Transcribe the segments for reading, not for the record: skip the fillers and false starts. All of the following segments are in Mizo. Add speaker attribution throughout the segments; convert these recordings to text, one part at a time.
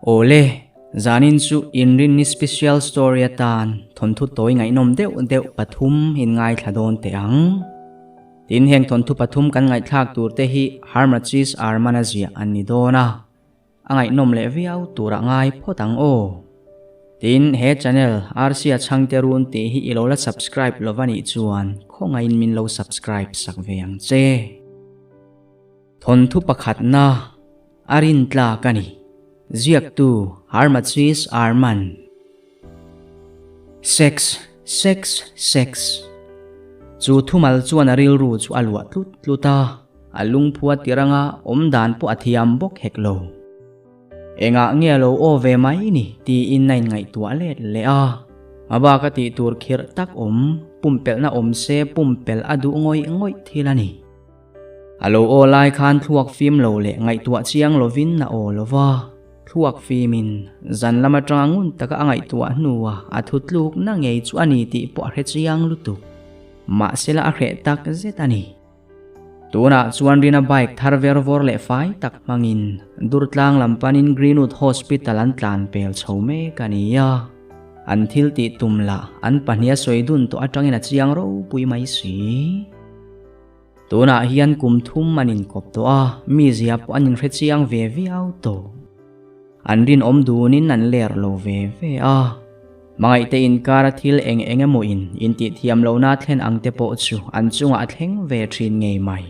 Speaker 1: Awle, zanin chu Inrinni special story atan thawnthu tawi ngaihnawm deuh deuh pathum in ngaithla dawn teh ang. Tin, heng thawnthu pathum kan ngaihthlak tur te hi Harmachis Arman-a ziah an ni dawn a, a ngaihnawm leh viau turah ngai phawt ang aw. Tin, he channel Rc-a chhangte run tih hi i lo la subscribe lo va nih chuan khawngaihin min lo subscribe sak ve ang che. Thawnthu pakhatna a rintlak a ni. Ziaktu Harmachis Arman. Sex, sex, sex. Chu thumal chuan a rilru chu a luah tlut tlut a, a lungphua tiranga awmdan pawh a thiam bawk hek lo. Engah nge a lo aw ve mai ni tiin a inngaihtuah let leh a. A bak a tih tur khirh tak awm, pumpelhna awm se pumpelh a duh ngawih ngawih thil a ni. A lo aw lai khan thluak fim lo leh ngaihtuah chiang lovin a aw lo va, thluak fimin zan lam atanga ngun taka a ngaihtuah hnuah a thutlukna ngei chu a ni tih pawh a hre chiang lutuk. Mahsela a hreh tak zet a ni. Tunah chuan Rina bike thar ver vawr leh fai tak hmangin Durtlang lam panin Greenwood Hospital an tlan pel chho mek a ni a. An thil tih tum lah an pahniha sawi dun tawh atangin a chiang ropui mai si. Tunah hian kum thum an inkawp tawh a, mi zia pawh an inhre chiang ve viau tawh. An rinawm dunin an ler lo ve ve a. Hmangaihte inkara thil eng eng emaw in intihthiam lohna thlen ang te pawh chu an chungah a thleng ve thin ngei mai.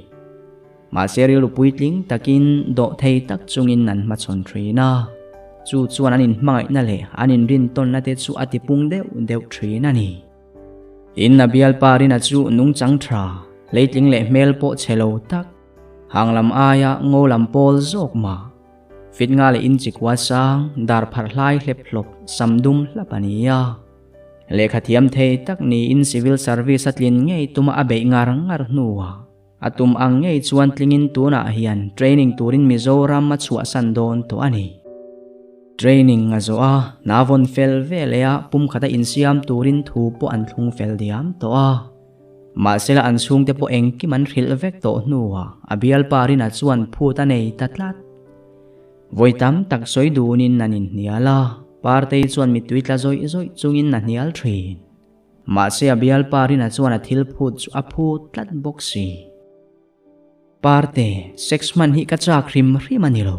Speaker 1: Mahse rilru puitling takin dawh thei tak chungin an hmachhawn thin a. Chu chuan an inhmangaihna leh an inrintawnna te chu a tipung deuh deuh thin a ni. In a bialpa Rina chu nungchang tha, hleitling leh hmel pawh chhe lo tak, hang lam aia ngo lam pawl zawk mah. Fit nga leh inchi kua sang, dar pharh hlai hlep hlawp, sam dum hlap a ni a. Lehkha thiam thei tak niin civil service a tlin ngei tuma a beih ngar ngar hnuah a tum ang ngei chuan tlingin tunah hian training turin Mizoram a chhuahsan dawn tawh a ni. Training a zawh a, hna vawn fel veleh a pumkhata insiam turin thu pawh an thlung fel diam tawh a. Mahsela an chhungte pawh engkim an hrilh vek tawh hnuah a bialpa Rina chuan phut a nei ta tlat. Vawi tam tak sawi dunin an inhnial a, Partei chuan mittui tla zawih zawih chungin a hnial thin. Mahse a bialpa Rina chuan a thil phut chu a phut tlat bawk si. Parte, sex hman hi ka chak hrim hrim a ni lo.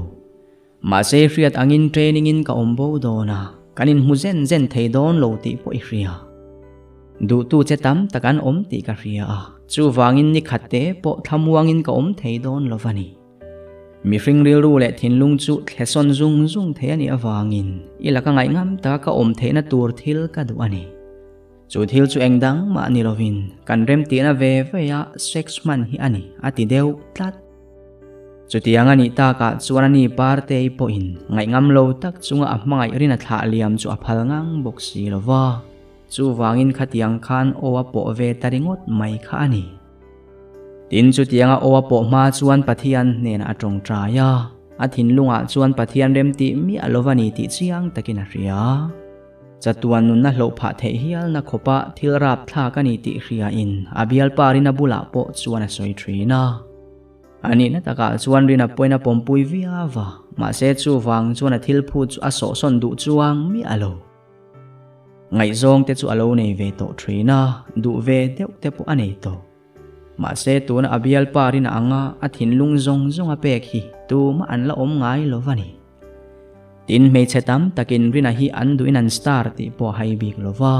Speaker 1: Mahse hriat angin training in ka awm bo dawn a, kan inhmu zen zen thei dawn lo tih pawh i hria. Duhtu che tam tak an awm tih ka hria a, chuvangin ni khat te pawh thlamuangin ka awm thei dawn lo va ni. Mihring rilru leh thinlung chu thlesawn zung zung thei a nih avangin i laka ngaihngam taka ka awm theihna tur thil ka duh a ni. Chu thil chu eng dang mah ni lovin kan remtihna ve ve a sex hman hi a ni, a ti deuh tlat. Chutiang a nih takah chuan a ni Partei pawhin ngaihngam lo tak chunga a hmangaih rin a thlah liam chu a phal ngang bawk si lo va, chuvangin khatiang khan aw a pawh ve ta ringawt mai kha a ni. Tin, chutianga aw a pawh hma chuan Pathian hnenah a tawngtai a, a thinlungah chuan Pathian remtih miah lo va ni tih chiang takin a hria. Chatuan nunna hloh phah theih hialna khawpa thil rapthlak a ni tih hriain a bialpa Rina bulah pawh chuan a sawi thin a. A nihna takah chuan Rina pawhin a pawmpui viau a, mahse chuvang chuan a thil phut chu a sawhsawn duh chuang miah lo. Ngaihzawng te chu a lo nei ve tawh thin a, duh ve deuh te pawh a nei tawh. Mahse tuna a bialpa rin anga a thinlung zawng zawng a pek hi tumah an la awm ngai lo va ni. Tin hmeichhe tam takin Rina hi an duhin an star tih pawh a hai bik lo va,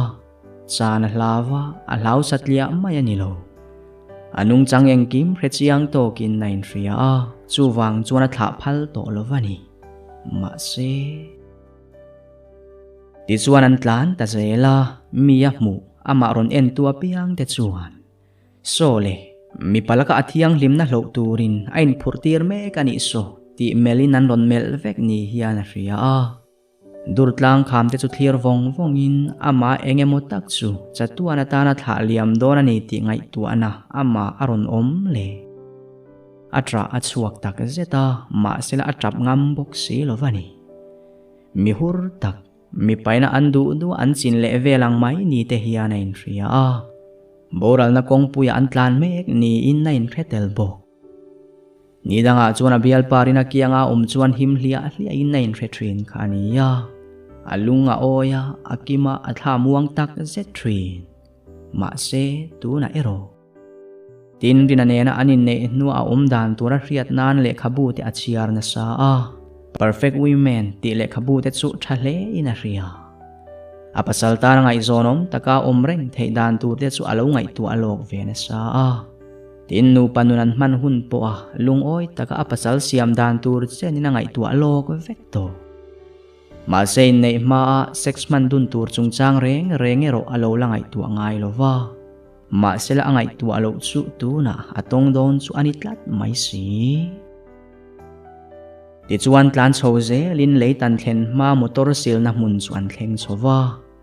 Speaker 1: chan a hlau a, a hlau satliah mai a ni lo. A nungchang engkim hre chiang tawkin a inhria a, chuvang chuan a thlah phal tawh lo va ni. Mahse. Tichuan an tlan ta zel a, mi a hmuh amah rawn entu apiang te chuan, Saw le, mipa laka a thianghlimna hloh turin a inphurh tir mek a nih saw tih melhin an rawn melh vek ni hian a hria a. Durtlang kham te chu thlir vawng vawngin amah eng emaw tak chu chatuan atana thlah liam dawn a ni tih ngaihtuahna amah a rawn awm le. A ṭah a chhuak tak zet a, mahsela a ṭap ngam bawk si lo va ni. Mi hur tak, mi paina an duh duh an chin leh vel ang mai ni te hian a inhria a. Boralna kawngpuiah an tlan mek niin a inhre tel bawk. Ni dangah chuan a bialpa rin a kianga awm chuan him hliah hliahin a inhre thin kha a ni a. A lung a awi a, a kim a, a thla muang tak zet thin. Mahse, tunah erawh. Tin, Rina nena an inneih hnuah a awm dan tura hriat nan lehkhabu te a chhiar nasa a. Perfect Women tih lehkhabu te chu tha hlein a hria. A pasal tana ngaihzawnawm taka awm reng theih dan tur te chu a lo ngaihtuah lawk ve nasa a. Tin, nupa nun an hman hun pawha lungawi taka a pasal siam dan tur chenin a ngaihtuah lawk vek tawh. Mahse inneih hmaa sex hman dun tur chungchang reng reng erawh a lo la ngaihtuah ngai lo va. Mahse la a ngaihtuah loh chu tunah a tawng dawn chu a ni tlat mai si. Tichuan tlan chho zelin lei tan thlen hma motor silna hmun chu an thleng chho va,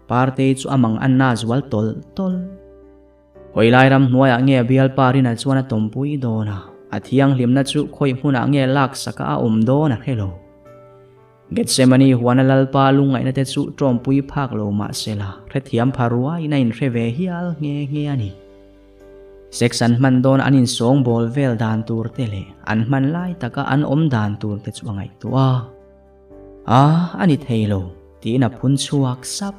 Speaker 1: Partei chu a mang anna zual tawlh tawlh. Khawilai ram hnuaiah nge bialpa Rina chuan a tawmpui dawn a, a thianghlimna chu khawi hmunah nge laksaka a awm dawn a hre lo. Gethsemane huana Lalpa lungngaihna te chu tawmpui phak lo mah sela, hrethiam pha ruaiin a inhre ve hial nghe nghe a ni. Sex an hman dawn an insawng bawl vel dan tur te leh an hman lai taka an awm dan tur te chu a ngaihtuah a. A, a ni thei lo, tiin a phun chhuak sap.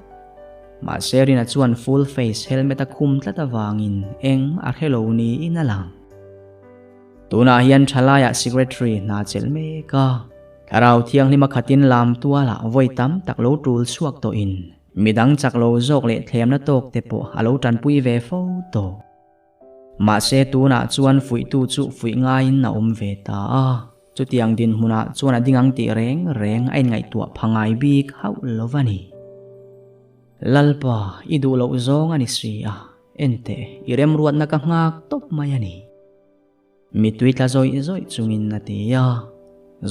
Speaker 1: Mahse Rina chuan full face helmet a khum tlat avangin engmah a hre lo niin a lang. Tunah hian thalaiah secretary hna chelh mek a, thlarau thianghlima khatin lam tualah vawi tam tak lo tul chhuak tawhin midang chak lo zawk leh thlemna tawk te pawh a lo tanpui ve fo tawh. Mahse tunah chuan fuihtu chu fuih ngaiin a awm ve ta a, chutiang dinhmunah chuan a ding ang tih reng reng a inngaihtuah pha ngai bik hauh lo va ni. Lalpa, i duh loh zawng a ni si a, enteh, i remruatna ka nghak tawp mai a ni. Mittui tla zawih zawih chungin a ti a,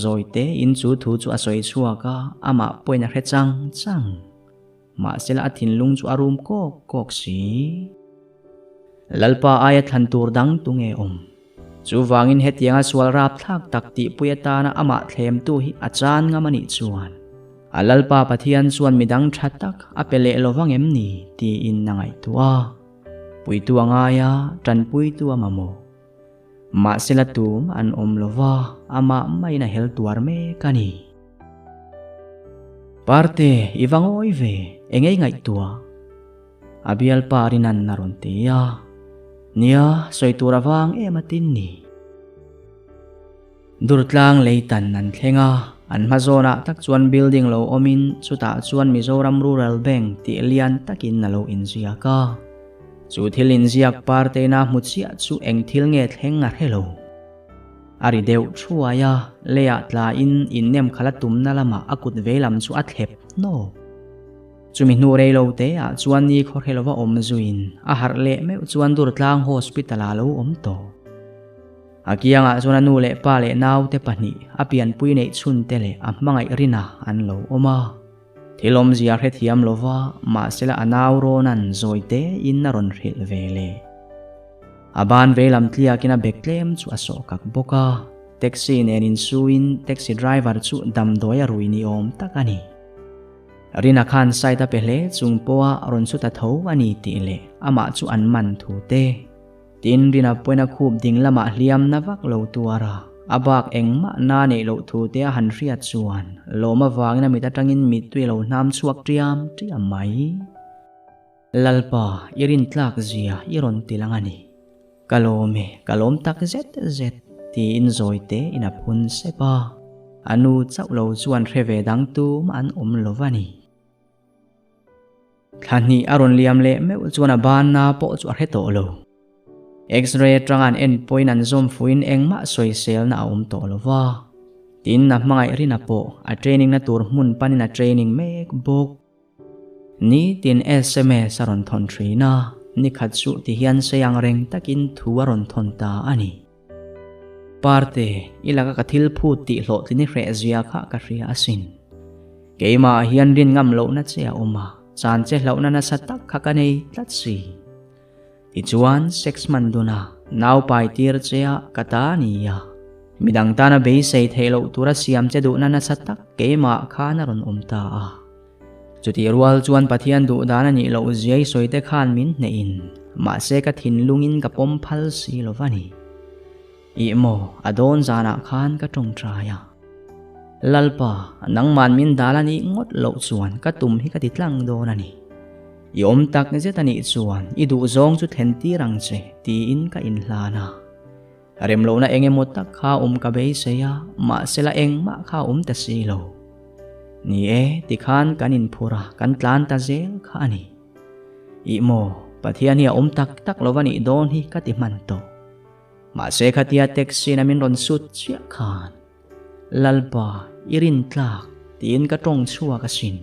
Speaker 1: zawi tein chu thu chu a sawi chhuak a, amah pawhin a hre chang chang. Mahsela a thinlung chu a rum kawk kawk si. Lalpa aia thlan tur dang tu nge awm? Chuvangin hetianga sual rapthlak tak tihpui atana amah thlemtu hi a chan ngam a nih chuan a Lalpa Pathian chuan midang tha tak a pe leh lo vang em ni tiin a ngaihtuah a. Puitu a ngai a, tanpuitu a mamawh. Mahsela tum an awm lo va, amah maiin a hel tuar mek a ni. Parte, i va ngawi ve, eng ei ngaihtuah? A bialpa Rinan a rawn ti a. Nia, sawi tur a vang em a tin ni. Durtlang lei tan an thleng a, an hma zawnah tak chuan building lo awmin chutah chuan Mizoram Rural Bank tih lian takin a lo inziak a. Chu thil inziak Parteina hmu chiah chu eng thil nge thleng a hre lo. A ri deuh thuai a, leiah tlain innem khalh a tumna lamah a kut veilam chu a thlep hnawk. Chumi hnu rei lo teah chuan ni khawhre lova awm zuiin a harh leh meuh chuan Durtlang Hospital-ah a lo awm tawh. A kiangah chuan a nu leh pa leh naute pahnih, a pianpui neih chhunte leh a hmangaih rina an lo awm a. Thil awmzia hrethiam lova, mahsela a nau Ronan zawi tein a rawn hrilh ve leh. A ban veilam tliakin a bek tlem chu a sawh kak bawk a, taxi nen insuin taxi driver chu damdawi a rui ni awm tak a ni. Rina khan site a pe hle chung pawha rawn chu ta tho a ni tih leh amah chu an man thu te. Tin, Rina pawhin a khup ding lamah hliam na vak lo tuar a, a bak engmah na neih loh thu te a han hriat chuan lawm avangin a mit atangin mittui a lo hnam chhuak tiam tiam mai. Lalpa, i rintlak zia i rawn ti lang a ni. Ka lawm e, ka lawm tak zet zet, tiin zawi tein a phun sep a. A nu chauh lo chuan hre ve dang tumah an awm lo va ni. Thla hnih a rawn liam leh meuh chuan a banna pawh chu a hre tawh lo. X-ray atanga an en pawhin an zawm fuhin engmah sawiselna a awm tawh lo va. Tin, a hmangaih rina pawh a training na tur hmun panin a training mek bawk. Nitin sms a rawn thawn thin a, nikhat chu ti hian sei ang reng takin thu a rawn thawn ta a ni. Parte, i laka ka thil phut tih hlawhtlin i hreh zia kha ka hria asin. Keimah hian rin ngam lohna che a awm a, chan che hlauhna nasa tak kha ka nei tlat si. Tichuan, sex hman dun a, nau pai tir che a ka ta ni a. Midang tana beisei theih loh tura siam che duhna nasa tak keimah khan a rawn awm ta a. Chutih rual chuan Pathian duh dan a nih loh ziai sawi te khan min hnehin, mahse ka thinlungin ka pawm phal si lo va ni. Ih maw, a dawn zanah khan ka tawngtai a. Lalpa, nangman min dal a nih ngawt loh chuan ka tum hi ka ti tlang dawn a ni. I awm tak zet a nih chuan i duhzawng chu thlen tir ang che, tiin ka inhlan a. Remlohna eng emaw tak kha awm ka beisei a, mahsela engmah kha a awm ta si lo. Ni e, tikhan kan inphur a, kan tlan ta zel kha a ni. Ih maw, Pathian hi a awm tak tak lo va nih dawn hi ka ti hman tawh. Mahse khatia taxi in a min rawn sut chiah khan, Lalpa, i rintlak, tiin ka tawng chhuak asin.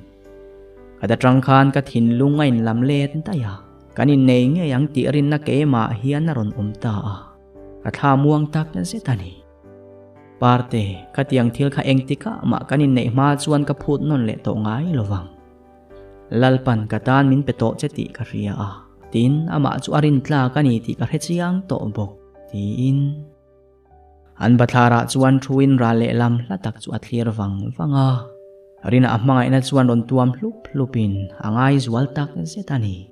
Speaker 1: Ka ta tang khan ka thinlung a inlam let daih a, kan innei ngei ang tih rinna keimah hian a rawn awm ta a, ka thla muang tak zet a ni. Parte, khatiang thil kha engtikah mah kan inneih hma chuan ka phut nawn leh tawh ngai lo vang. Lalpan ka tan min pe tawh che tih ka hria a, tin amah chu a rintlak a ni tih ka hre chiang tawh bawk, tiin. An bathlarah chuan thuin ral lehlam hla tak chu a thlir vang vang a. Rina a hmangaihna chuan rawn tuam hlup hlupin a ngaizual tak zet a ni.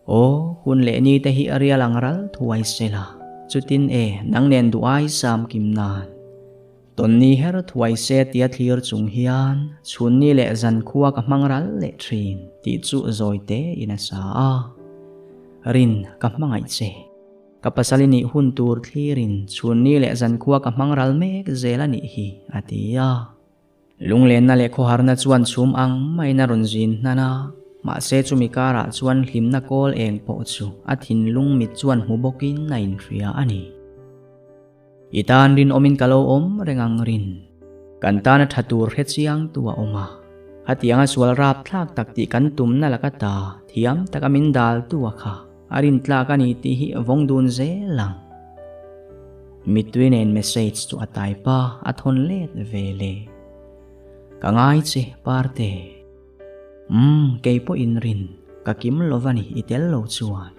Speaker 1: Aw, hun leh ni te hi a rial ang ral thuai se la, chutin e, nang nen duh ai sam kim nan. Tawnni her thuai se tia thlir chung hian chhunni leh zankhua ka hmang ral leh thin tih chu zawi tein a sa a. Rin, ka hmangaih che. Ka pasal i nih hun tur thlirin chhunni leh zankhua ka hmang ral mek zel a nih hi, a ti a. Lunglenna leh khawharna chuan chhum ang maiin a rawn zin hnan a, mahse chumi karah chuan hlimna kawl eng pawh chu a thinlung mit chuan hmu bawkin a inhria a ni. I tan rinawmin ka lo awm reng ang rin. Kan tana tha tur hre chiang tu a awm a. Khatianga sual rap thlak tak tih kan tumna laka ta thiam taka min dal tu a kha a rin tlak a ni tih hi vawng dun zel ang. Mittui nen message chu a type a, a thawn let ve le. Ka ngai che Parte. Umm kei pawh in rin ka kim lova ni i tel lo chuan.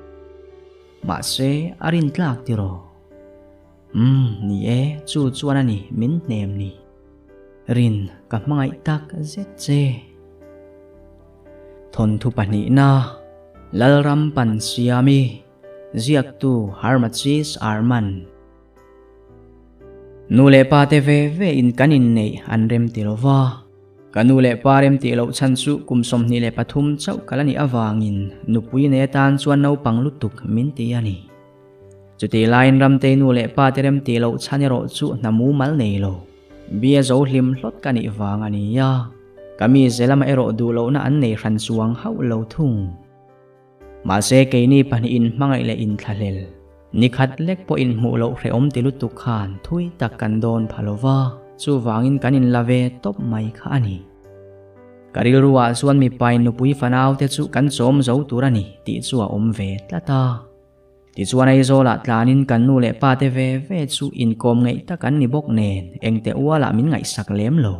Speaker 1: Mahse a rin tlak tiraw? Umm, ni e, chu chuan a ni, min hnem ni. Rin, ka hmangaih tak zet che. Thawnthu pahnihna, Lalram pan siami, ziaktu Harmachis Arman. Nu leh pa te ve ve in kan inneih an rem ti lo va. Ka nu leh pa rem tih loh chhan chu kum 23 chauh ka la nih avangin nupui nei atan chuan naupang lutuk min ti a ni. Chutih laiin Ramtei nu leh pa te rem tih loh chhan erawh chu hna mumal nei lo. Bia zo hlim hlawt ka nih vang a ni a, ka mize lama erawh duh lohna an nei hran chuang hauh lo thung. Mahse keini pahnihin hmangaih leh inthlahlel, ni khat lek pawh inhmuh loh hrehawm ti lutuk khan thui tak kan dawn pha lo va, chuvangin kan inla ve tawp mai kha a ni. Ka rilruah chuan mipain nupui fanaute chu kan chawm zo tur a ni tih chu a awm ve tlat a. Tichuan Aizawlah tlanin kan nu leh pa te ve ve chu inkawm ngeih tak an ni bawk nen engte ualah min ngaihsak lem lo.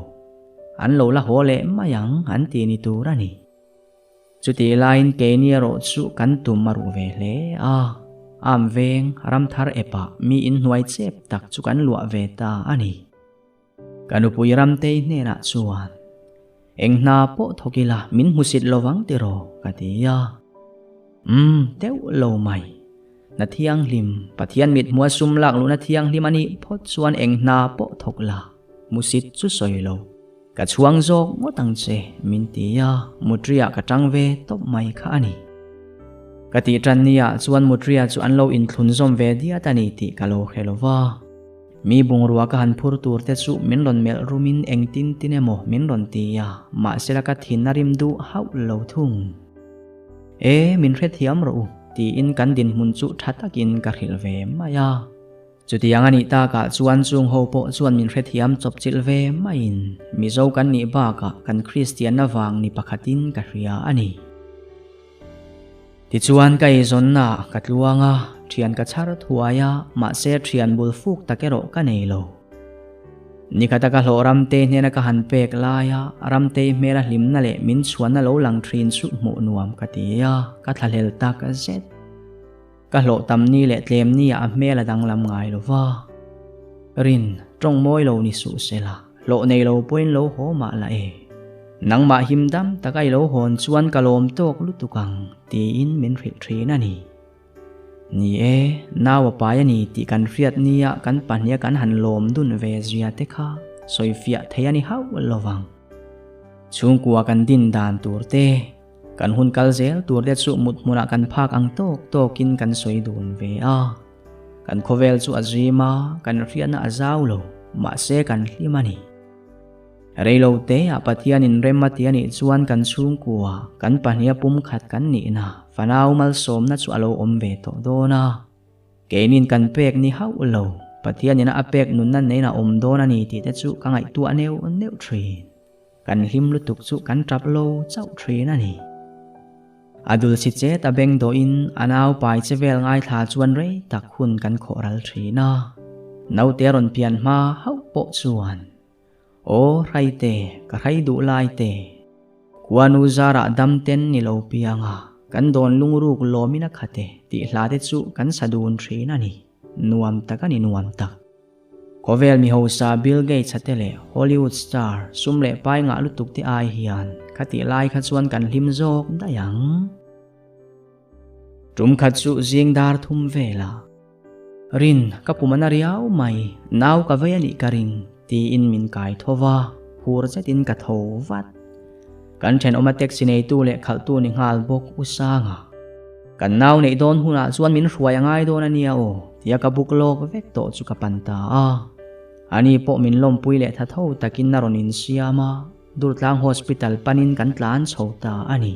Speaker 1: An lo la haw leh mai ang an ti ni tur a ni. Chutih laiin keini erawh chu kan tum a ruh ve hle a, am veng ramthar epah mi inhnuai chep tak chu kan luah ve ta a ni. Ka nupui Ramtei hnenah chuan, Eng hna pawh thawk ila min hmusit lovang tiraw? ka ti a. Umm, deuh lo mai. Hna thianghlim, Pathian mithmua sum lak luhna thianghlim a nih phawt chuan eng hna pawh thawk la, hmusit chu sawi lo. Ka chhuang zawk ngawt ang che, min ti a, Mutria ka tang ve tawp mai kha a ni. Ka tih tan niah chuan Mutria chu an lo inthlun zawm ve diat a ni tih ka lo hre lo va. Mi bungrua ka han phur tur te chu min rawn melh rumin engtin tin emaw min rawn ti a, mahsela ka thin a rim duh hauh lo thung. E, min hrethiam rawh u, tiin kan dinhmun chu tha takin ka hrilh ve mai a. Chutiang a nih takah chuan chung ho pawh chuan min hrethiam chawpchilh ve maiin Mizo kan nih bakah kan Kristianna vang ni pakhatin ka hria a ni. Tichuan ka eizawnna ka tluang a, thian ka chhar thuai a, mahse thian bul fuk tak erawh ka nei lo. Nikhata ka hlawh Ramtei hnena ka han pek laia Ramtei hmela hlimna leh min chhuanna lo lang thin chu hmuh nuam ka ti a, ka thlahlel tak zet. Ka hlawh tam ni leh tlem ni ah a hmel a danglam ngai lo va. Rin, tawng mawi lo ni suh sela, hlawh nei lo pawhin lo haw mah la e. Nangmah him dam taka i lo hawn chuan ka lawm tawk lutuk ang, tiin min hrilh thin a ni. Ni e, nau a pai a ni tih kan hriat nia kan pahniha kan han lawm dun ve zia te kha sawifiah thei a ni hauh lo vang. Chhungkua kan din dan tur te, kan hun kal zel tur te chu mut hmunah kan phak ang tawk tawkin kan sawi dun ve a. Kan khawvel chu a zim a, kan hriatna a zau lo, mahse kan hlim a ni. Reilo te ah Pathian in rem a ti a nih chuan kan chhungkua, kan pahniha pumkhat kan nihna, fanau malsawmna chu a lo awm ve tawh dawn a. Keinin kan pek ni hauh lo, Pathian ina a pek nunna neiin a awm dawn a ni tih te chu ka ngaihtuah neuh neuh thin. Kan hlim lutuk chu kan tap lo chauh thin a ni. A dul si chet a beng dawhin a nau pai che vel ngaithla chuan rei tak hun kan khawh ral thin a. Naute a rawn pian hma hauh pawh chuan. Aw hraite, ka hrai duh lai te. Khuanu zarah dam ten ni lo piang a, kan dawn lungruk lawmin a khat e tih hla te chu kan sa dun thin a ni. Nuam tak a ni nuam tak. Khawvel mi hausa Bill Gates a te leh Hollywood star sum leh pai ngah lutuk te ai hian khatih lai kha chuan kan hlim zawk daih ang. Tum khat chu zing dar thum velah. Rin, ka pum a na riau mai, nau ka vei a nih ka ring, tiin min kai tho va, phur zetin ka tho vat. Kan thenawma taxi neitu leh khalhtu ni nghal bawk U Sanga. Kan nau neih dawn hunah chuan min hruai a ngai dawn a nia aw, tia ka buk lawk vek tawh chu ka pan ta a. Ani pawh min lawmpui leh tha tho takin a rawn insiam a, Durtlang Hospital panin kan tlan chho ta a ni.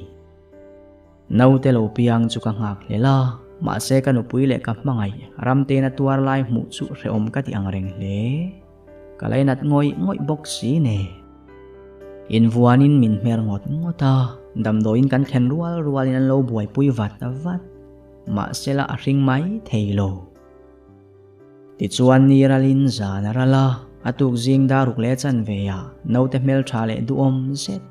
Speaker 1: Naute lo piang chu ka nghak hlel a, mahse ka nupui leh ka hmangaih Ramtein a tuar lai hmuh chu hrehawm ka ti ang reng hle. Ka lainat ngawih ngawih bawk si ne. Invuanin min hmer ngawt ngawt a, damdawiin kan thlen rual rualin an lo buaipui vat vat, mahse la a hring mai thei lo. Tichuan ni ralin zan a ral a, a tuk zing daruk leh chanve ah naute hmeltha leh duhawm zet.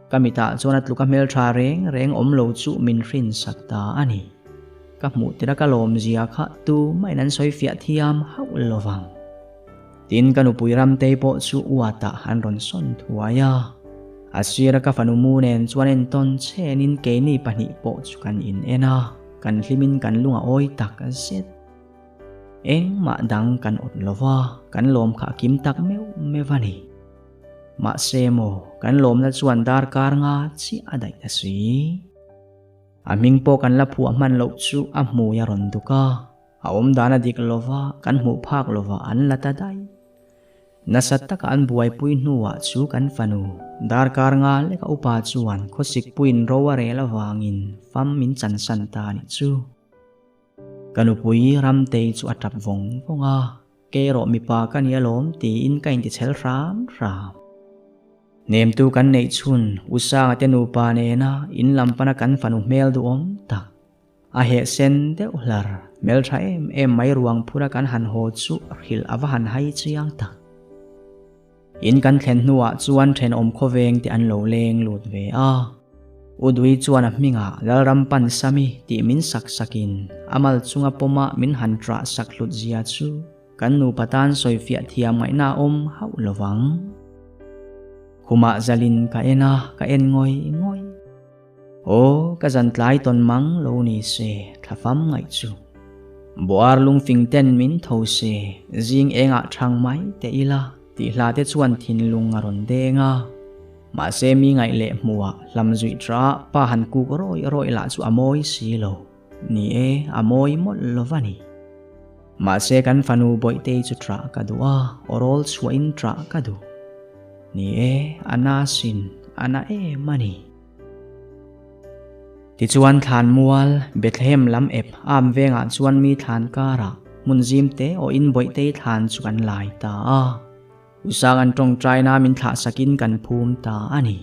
Speaker 1: Ka mitah chuan a tluk a hmeltha reng reng awm lo chu min hrinsak ta a ni. Ka hmuh tirh a ka lawmzia kha tumahin an sawi fiah thiam hauh lo vang. Tin ka nupui Ramtei pawh chu uatah an rawn sawn thuai a. A sira ka fanu mu nen chuan entawn chenin keini pahnih pawh chu kan in en a, kan hlimin kan lung a awi tak zet. Engmah dang kan awt lo va, kan lawm kha a kim tak meuh meuh a ni. Mahse maw, kan lawmna chuan darkar nga chiah a daih ta si. A hming pawh kan la phuah hman loh chu a hmui a rawn duk a, a awmdan a dik lova, kan hmuh phak lova an la ta daih. Nasa taka an buaipui hnuah chu kan fanu, darkar nga leka upa chuan khawsikpuiin ro a rel avangin fam min chansan ta a nih chu. Ka nupui Ramtei chu a tap vawng vawng a. Kei erawh mipa ka ni alawm tiin ka intichhel hram hram. Hnemtu kan neih chhun U Sanga te nupa nena in lam pana kan fanu hmel duhawm tak. A heh sen deuh hlar, hmeltha em em mai ruang phura kan han haw chu hrilh a va han hai chiang tak. In kan thlen hnuah chuan thenawm khawveng te an lo leng lut ve a. U Dui chuan a hmingah Lalram pan Sami tih min sak sakin a mal chunga pawma min han ṭah sak hlut zia chu kan nupa tan sawifiah thiam ngaihna a awm hauh lo vang. Khumah zalin ka en a, ka en ngawih ngawih. Aw, ka zan tlai tawn mang lo ni se, thlafam ngaih chu. Buar lungfing ten min tho se, zing engah thang mai teh ila tih hla te chuan thinlung a rawn deng a. Mahse mi ngaih leh hmuhah hlam zuih tra pa han kuk rawih rawih lah chu a mawi si lo. Ni e, a mawi mawlh lo va ni. Mahse kan fanu Bawihtei chu tra ka duh a, awrawl chhuahin tra ka duh. Ni e, a na sin, a na em a ni. Tichuan thlan mual, Bethlehem lam ep am vengah chuan mi thlan karah hmun zim te awhin Bawihtei thlan chu kan lai ta a. Usang an tawngtaina min thlah sakin kan phum ta a ni.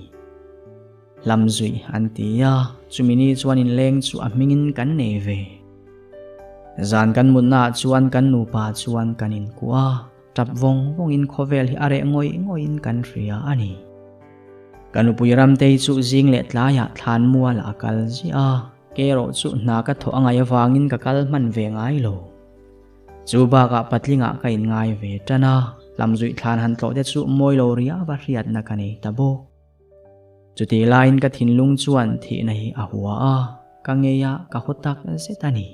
Speaker 1: Hlam zuih an ti a, chumi ni chuan inleng chu a hmingin kan nei ve. Zan kan mutnaah chuan kan nupa chuan kan inkuah a. Tap vawng vawngin khawvel hi a reh ngawih ngawih in kan hria a ni. Ka nupui Ramtei chu zing leh tlaiah thlan mualah a kal ziah a, kei erawh chu hna ka thawh a ngaih avangin ka kal hman ve ngai lo. Chu bakah patlingah ka inngai ve tan a, hlamzuih thlan han tlawh te chu mawi lo riau a hriatna ka nei ta bawk. Chutih laiin ka thinlung chuan thihna hi a hua a, ka ngei a, ka haw tak zet a ni.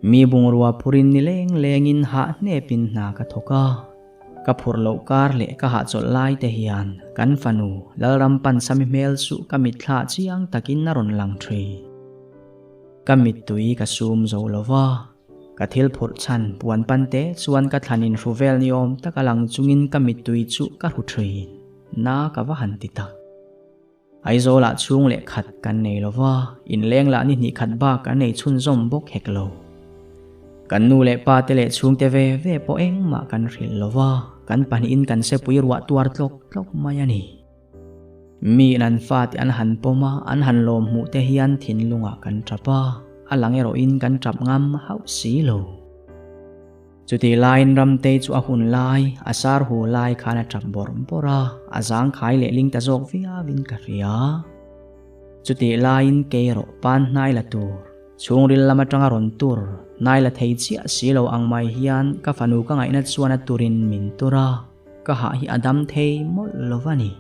Speaker 1: Mi bungrua phurin nileng lengin hah hnepin hna ka thawk a. Ka phurh loh kar leh ka hahchawlh lai te hian kan fanu Lalrampanchami hmel chu ka mitthla chiang takin a rawn lang thin. Ka mittui ka sum zo lo va, ka thil phurh chhan puan pan te chuan ka thlan inhru vel ni awm tak a lang chungin ka mittui chu ka hru thin. Na ka va han ti tak. Aizawlah chhung leh khat kan nei lo va, inleng lah ni hnih khat bak an nei chhunzawm bawk hek lo. Kan nu leh pa te leh chhungte ve ve pawh engmah kan hrilh lo va, kan pahnihin kan sepui ruah tuar tlawk tlawk mai a ni. Miin an fate an han pawm a, an han lawm hmuh te hian thinlungah kan tap a, a lang erawhin kan tap ngam hauh si lo. Chutih laiin Ramtei chu a hun lai, a sar hu lai khan a tap bawrh bawrh a, a zangkhai leh ling ta zawk viauin ka hria. Chutih laiin kei erawh pan hnai la tur, chhungril lam atanga rawn tur, hnai la thei chiah si lo ang mai hian ka fanu ka ngaihna chuan a turin min tur a, ka hah hi a dam thei mawlh lo va ni.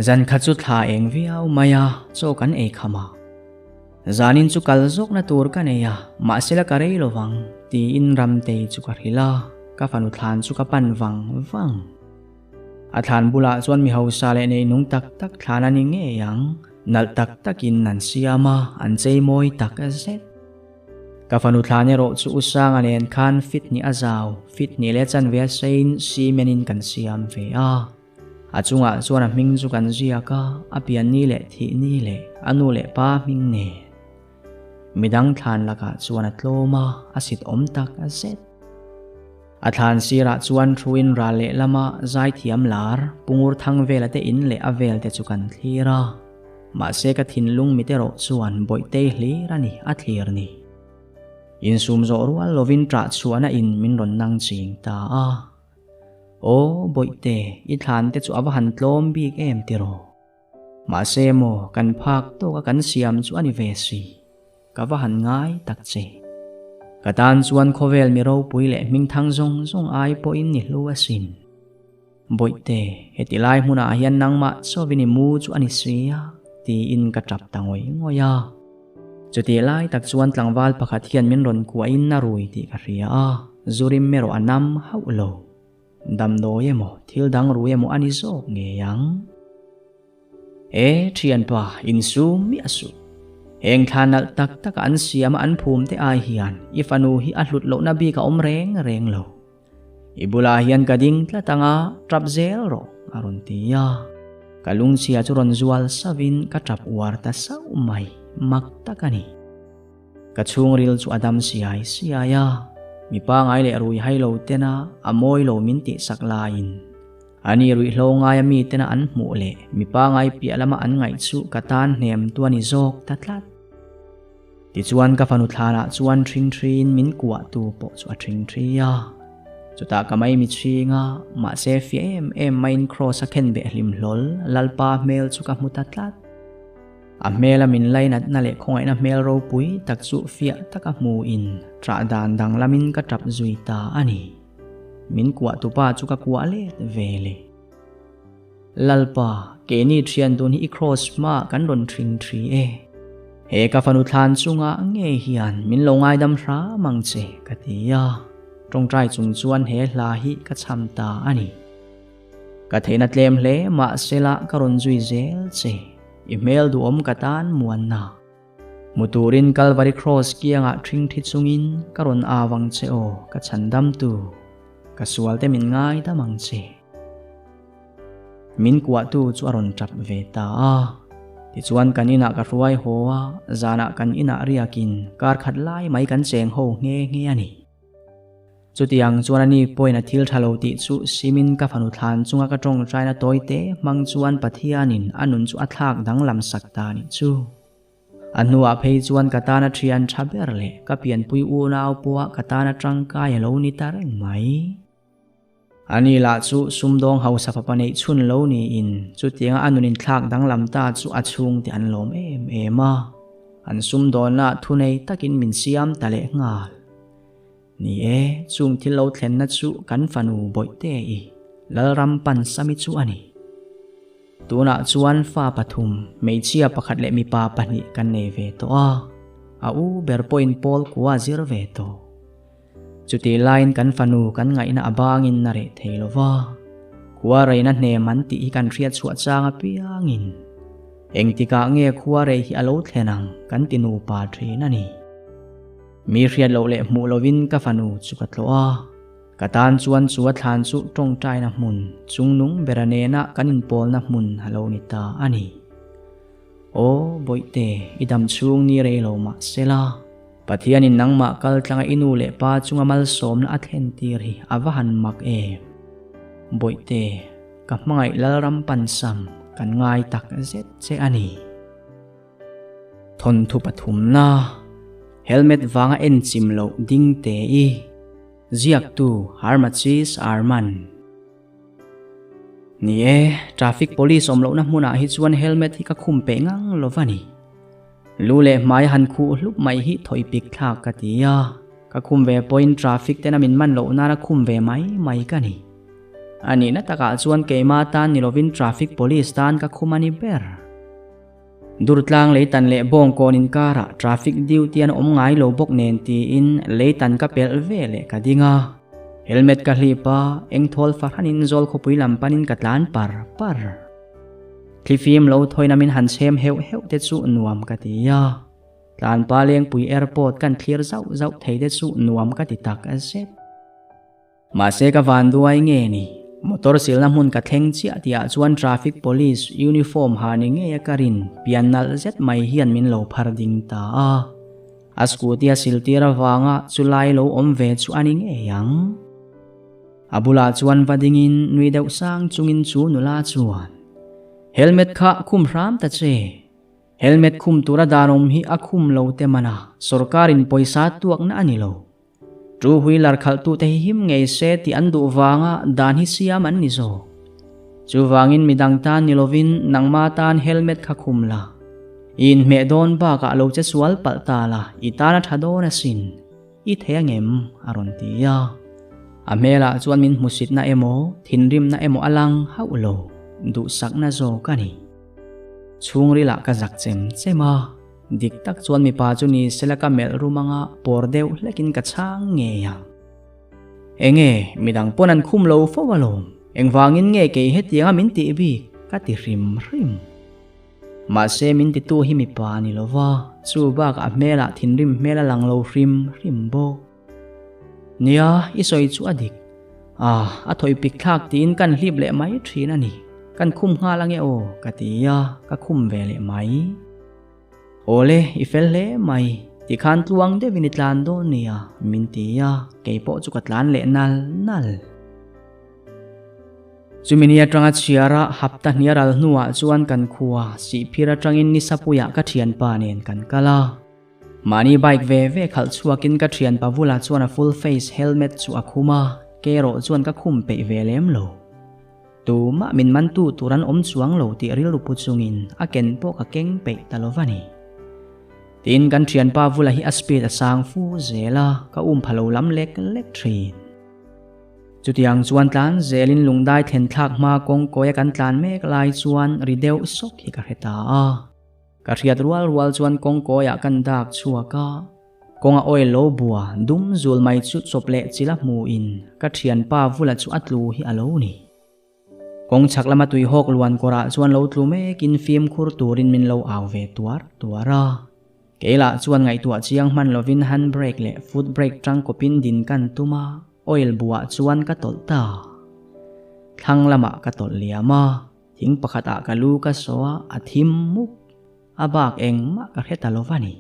Speaker 1: Zan khat chu thla eng viau mai a, chaw kan ei kham a. Zanin chu kal zawkna tur ka nei a, mahsela ka rei lo vang, tiin Ramtei chu ka hrilh a, ka fanu thlan chu ka pan vang vang. A thlan bulah chuan mi hausa leh neinung tak tak thlan a ni ngei ang, nalh tak takin an siam a, an chei mawi tak zet. Ka fanu thlan erawh chu U Sanga nen khan fit hnih a zau, fit hnih leh chanve a seiin cement in kan siam ve a. A chungah chuan a hming chu kan ziak a, a pian ni leh thih ni leh a nu leh pa hming nen. Midang thlan lakah chuan a tlawm a, a sit awm tak zet. A thlan sirah chuan thuin ral lehlama zaithiam lar Pungur Thangvela te in leh a vel te chu kan thlir a. Mahse ka thinlung mit erawh chuan Bawihtei hlir a ni a thlir ni. Insum zawh rual lovin ṭah chhuahna in min rawn nang ching ta a. Aw Bawihte, i thlan te chu a va han tlawm bik em tiraw? Mahse maw, kan phak tawka kan siam chu a ni ve si. Ka va han ngai tak che. Ka tan chuan khawvel mi ropui leh hmingthang zawng zawng ai pawhin ni hlu asin. Bawihte, heti lai hmunah hian nangmah chawin i mu chu a ni si a, tiin ka tap ta ngawih ngawih a. Chutih lai tak chuan tlangval pakhat hian min rawn kuahin a rui tih ka hria a, zu rim erawh a nam hauh lo. Damdawi emaw, thil dang rui emaw a ni zawk ngei ang. E, thianpa, insum miah suh. Heng thla nalh tak taka an siam a an phum te ai hian i fanu hi a hlut lohna bik a awm reng reng lo. I bulah hian ka ding tlat anga tap zel rawh, a rawn ti a. Ka lungchhia chu rawn zual sauhin ka tap uar ta sauh mai, mak tak a ni. Ka chhungril chu a dam siai siai a, mi pangai leh rui hai lo tena a mawi lo min tihsak laiin ani ruihhlo ngaia mi tena an hmuh leh mi pangai piah lama an ngaih chu ka tan hnem tu a ni zawk ta tlat. Tichuan ka fanu thlanah chuan ṭhing ṭhiin min kuahtu pawh chu a ṭhing ṭhi a. Chutah ka mai mi chhing a, mahse fiah em em maiin Kraws a khen beh hlim hlawl Lalpa hmel chu ka hmu ta tlat. A hmela min lainatna leh khawngaihna hmel ropui tak chu fiah taka hmuin ṭah dan danglamin ka ṭap zui ta a ni. Min kuahtupa chu ka kuah let ve le. Lalpa, keini thian dun hi i kraws hmaah kan rawn thing thi e. He ka fanu thlan chungah ngei hian min lo ngaidam hram ang che, ka ti a. Tawngtai chung chuan he hla hi ka chham ta a ni. Ka theihna tlem hle mahsela ka rawn zui zel che, i hmel duhawm ka tan muanna. Hmu turin Kalvari Kraws kiangah thing thi chungin ka rawn au ang che aw, ka chhandamtu, ka sualte min ngaidam ang che. Min kuahtu chu a rawn tap ve ta a. Tichuan kan inah ka hruai haw a, zanah kan inah riakin kar khat lai mai kan cheng ho nghe nghe a ni. Chutiang chuan ani pawhin a thil tha lo tih chu simin ka fanu thlan chunga ka tawngtaina tawi te hmang chuan Pathianin a nun chu a thlak danglam sak ta nih chu. A hnuah phei chuan ka tana thian tha ber leh ka pianpui unau pawha ka tana tangkai a lo ni ta reng mai. Ani lah chu sumdawng hausa fapa neih chhun lo niin chutianga a nun inthlak danglam ta chu a chhungte an lawm em em a. An sumdawnna thunei takin min siam ta leh nghal. Ni e, chung thil lo thlenna chu kan fanu Bawihte i Lalram Pansami chu a ni. Tunah chuan fa pathum, hmeichhia pakhat leh mipa pahnih kan nei ve tawh a. A u ber pawhin pawl kua a zir ve tawh. Chutih laiin kan fanu kan ngaihna a bangin a reh thei lo va, khua reina hnem an tih hi kan hriat chhuah chang apiangin engtikah nge khua rei hi a lo thlen ang kan ti nupa thin a ni. Mi hriat loh leh hmuh lovin ka fanu chu ka tlawh a, ka tan chuan chu a thlan chu tawngtaina hmun chungnung bera nena kan inpawlna hmun a lo ni ta a ni. Aw Bawihte, i dam chhung ni rei lo mah sela, Pathianin nangmah kal tlanga i nu leh pa chunga malsawmna a thlen tir hi a va han mak em? Bawihte, ka hmangaih Lalram pansam kan ngai tak zet che a ni. Thawnthu pathumna, Helmet vanga en chim loh ding te i, ziaktu Harmachis Arman. Ni e, traffic police awm lohna hmunah hi chuan helmet hi ka khum peh ngang lo va ni. Lu leh hmai han khuh hlup mai hi thawi pik thlak ka ti a, ka khum ve pawhin traffic tena min man loh nana khum ve mai mai ka ni. A nihna takah chuan keimah tan ni lovin traffic police tan ka khum a ni ber. Durtlang leitan leh Bawngkawn inkarah traffic duty an awm ngai lo bawk nen tiin leitan ka pelh ve leh ka ding a. Helmet ka hlip a, engthawl fahranin zawl khawpui lam panin ka tlan par par. Thlifim lo thawina min han chhem heuh heuh te chu nuam ka ti a. Tlanpa Lengpui Airport kan thlir zauh zauh thei te chu nuam ka ti tak zet. Mahse ka van duai nge ni? Motor silna hmun ka thleng chiah tihah chuan traffic police uniform ha ni ngei a ka rin pian nalh zet mai hian min lo phar ding ta a. A scooty a sil tir avanga chu lai lo awm ve chu a ni ngei ang. A bulah chuan va dingin nui deuh sang chungin chu nula chuan, Helmet kha khum hram ta che. Helmet khum tura dan awm hi a khum lo te man a, sorkarin pawisa tuakna a ni lo. Two wheeler khalhtute hi him ngei se tih an duh vanga dan hi siam an ni zawk. Chuvangin midang tan ni lovin nangma tan helmet kha khum la. I inhmeh dawn bakah lo che sual palh ta la, i tan a tha dawn asin. I thei angem? a rawn ti a. A hmelah chuan min hmusitna emaw, thinrimna emaw a lang hauh lo, duhsakna zawk a ni. Chhungrilah ka zak chem chem a. Dik tak chuan mipa chu ni sela ka melh rum anga pawr deuh hlekin ka chhang ngei ang. Enge, midang pawn an khum lo fo alawm, engvangin nge kei hetianga min tih bik ka ti hrim hrim. Mahse min titu hi mipa a ni lova, chu bakah a hmelah thinrim hmel a lang lo hrim hrim bawk. Nia, i sawi chu a dik. Ah, a thawi pik thlak tiin kan hlip leh mai thin a ni. Kan khum nghal ange aw, ka ti a, ka khum ve leh mai. Awle, i fel hle mai, tikhan tluang deuhin i tlan dawn nia, min ti a, kei pawh chu ka tlan leh nal nal. Chumi ni atanga chhiara hapta hnial ral hnuah chuan kan khua Sihphir atangin Nisapuiah ka thianpa nen kan kal a. Mahni bike ve ve khalh chhuakin ka thian Pavula chuan a full face helmet chu a khum a, ke erawh chuan ka khum peih ve lem lo. Tumah min mantu tur an awm chuang lo tih rilru pu chungin a ken pawh ka keng peih ta lo va ni. Tin, kan thian Pavula hi a speed a sang fu zel a, ka um pha lo lam lek lek thin. Chutiang chuan tlan zelin lungdai thlen thlak hma kawngkawia kan tlan mek lai chuan ri deuh sawk hi ka hre ta a. Ka hriat rual rual chuan kawngkawiah kan dak chhuak a, kawnga oil lo bua dum zul mai chu chawp leh chila hmuin ka thianpa vula chu a tlu hi a lo ni. Kawng chhak lama tuihawk luan kawrah chuan lo tlu mekin fimkhur turin min lo au ve tuar tuar a. Kei lah chuan ngaihtuah chiang hman lovin hand brake leh foot brake tang kawpin din kan tum a, oil buah chuan ka tawlh ta. Thlang lamah ka tawlh liam a. Thing pakhatah ka lu ka saw a, a thim mup. A bak engmah ka hre ta lo va ni.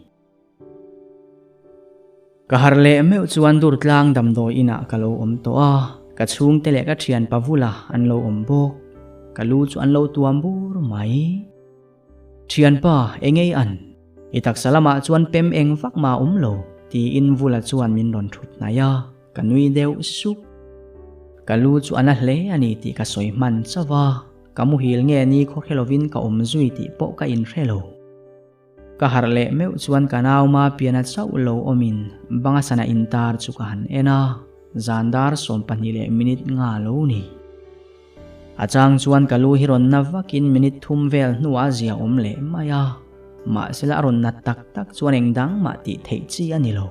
Speaker 1: Ka harh leh meuh chuan Durtlang damdawi inah ka lo awm tawh a, ka chhungte leh ka thian Pavula an lo awm bawk. Ka lu chu an lo tuam bur mai. Thianpa, engei an? I taksa lamah chuan pem eng vak mah awm lo, tiin Vula chuan min rawn thut hnaih a. Ka nui deuh sup. Ka lu chu a na hle a ni tih ka sawi hman chauh a, ka muhil nge ni khaw hre lovin ka awm zui tih pawh ka inhre lo. Ka harh leh meuh chuan ka nauma piana chauh lo awmin banga sana intar chu ka han en a, zan dar 12 leh minute nga lo ni. A chang chuan ka lu hi rawn na vakin minute thum vel hnuah a zia awm leh mai a. Mahsela a rawn nat tak tak chuan eng dang mah tih theih chi a ni lo.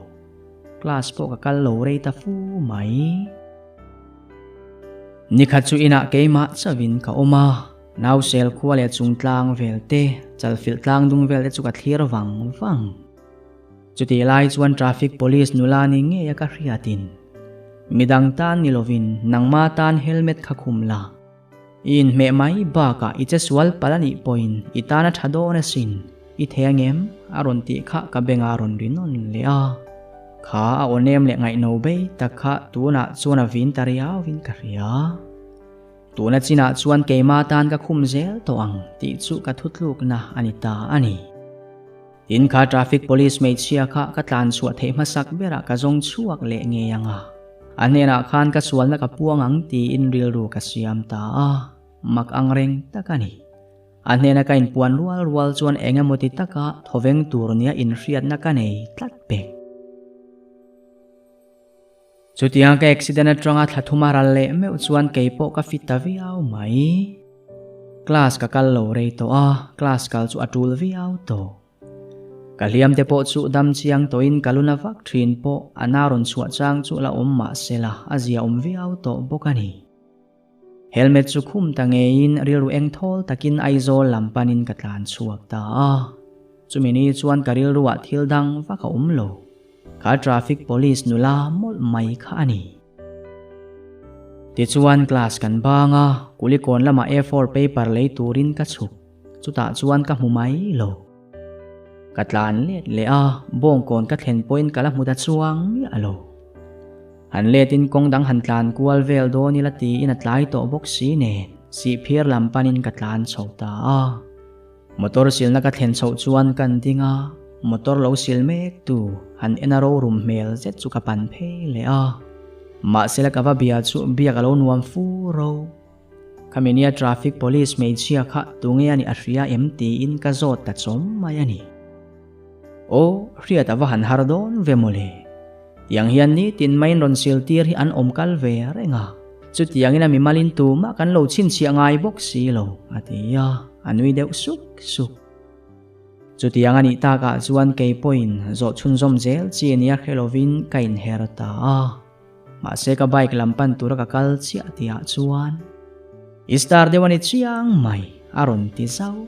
Speaker 1: Class pawh ka kal lo rei ta fu mai. Nikhat chu inah keimah chauhin ka awm a, Nausel khua leh chung tlang vel te, chalfilh tlang dung vel te chu ka thlir vang vang. Chutih lai chuan traffic police nula ni ngei a ka hriatin, Midang tan ni lovin nangma tan helmet kha khum la. I inhmeh mai bakah i che sual palh a nih pawhin i tan a tha dawn asin, i thei angem? a rawn tih kha ka bengah a rawn ri nawn leh a. Kha a aw nem leh ngaihno bei tak kha tunah chuan a vin ta riauin ka hria. Tuna chinah chuan keima tan ka khum zel tawh ang tih chu ka thutlukna a ni ta a ni. Tin kha traffic police hmeichhia kha ka tlan chhuah theih hmasak berah ka zawng chhuak leh ngei ang a, a hnenah khan ka sualna ka puang ang tiin rilru ka siam ta a, mak ang reng tak a ni. A hnena ka inpuan rual rual chuan eng emaw ti taka thawveng tur nia inhriatna ka nei tlat pek. Chutiang ka accident atanga thla thuma ral leh meuh chuan kei pawh ka fit ta viau mai. Class ka kal lo rei tawh a, class kal chu a tul viau tawh. Ka hliam te pawh chu dam chiang tawhin ka luna vak thin pawh a na rawn chhuah chang chu la awm mah sela a zia awm viau tawh bawk a ni. Helmet chu khum ta ngeiin rilru eng thawl takin Aizawl lam panin ka tlan chhuak ta a. Chumi ni chuan ka rilruah thil dang vak a awm lo. Kha traffic police nula mawlh mai kha a ni. Tichuan class kan bang a, Kulikawn lamah A4 paper lei turin ka chhuk. Chutah chuan ka hmu mai lo. Ka tlan let leh a, bawngkawn ka thlen pawhin ka la hmu ta chuang miah lo. Han letin kawng dang han tlan kual vel dawn ila tiin a tlai tawh bawk si nen, sihphir lam panin ka tlan chho ta a. Motor silna ka thlen chhoh chuan kan ding a, motor lo sil mek tu han en a rorum hmel zet chu ka pan phei leh a. Mahsela ka va bia chu biak a lo nuam fu ro. Khami nia traffic police hmeichhia kha tunge a nih a hria em tiin ka zawt ta chawm mai a ni. Aw, hriat a va han har dawn ve mawle. Tiang hian nitin maiin rawn sil tir hi an awm kal ve reng a. Chutiangin a mimalin tumah kan lo chhinchhiah ngai bawk si lo, a ti a, a nui deuh suk suk. Chutiang a nih takah chuan kei pawhin zawh chhunzawm zel chi nia hre lovin ka inher ta a. Mahse ka bike lam pan tura ka kal chiah tihah chuan i star deuh a ni chiang mai, a rawn ti zauh.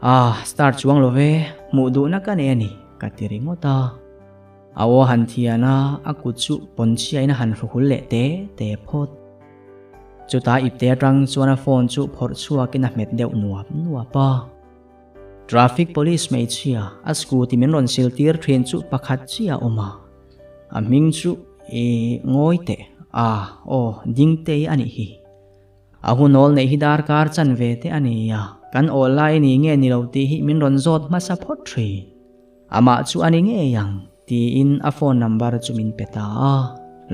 Speaker 1: Ah, star chuang lo ve, hmuh duhna ka nei a ni, ka ti ringawt a. A aw han thian a, a kut chu pawn chhiain a han hruhul leh te te phawt. Chutah ipte atang chuan a phone chu phawrh chhuakin a hmet deuh nuap nuap a. Traffic police hmeichhia, a scooty min rawn sil tir thin chu pakhat chiah a awm a. A hming chu i ngawi teh, ah, aw, Dingtei a nih hi. A hunawl neih hi darkar chan ve te a ni a, kan awl lai ni nge ni lo tih hi min rawn zawt hmasa phawt thin. Amah chu a ni ngei ang, tiin a phone number chu min pe ta a.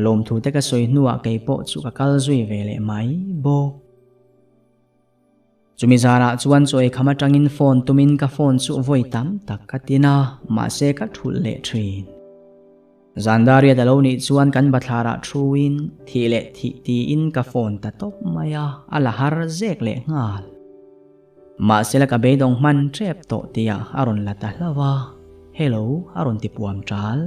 Speaker 1: Lawmthu te ka sawi hnuah kei pawh chu ka kal zui ve leh mai bawk. Chumi zanah chuan chaw eikham atangin phone tumin ka phone chu vawi tam tak ka tin a, mahse ka thulh leh thin. Zandariat a lo nih chuan kan bathlarah thuin thih leh thih tiin ka phone ta tawp mai a, a la har zek leh nghal. Mahse la ka beidawng hman tep tawh tihah a rawn la ta hlauh a, Hello a rawn ti puam tal.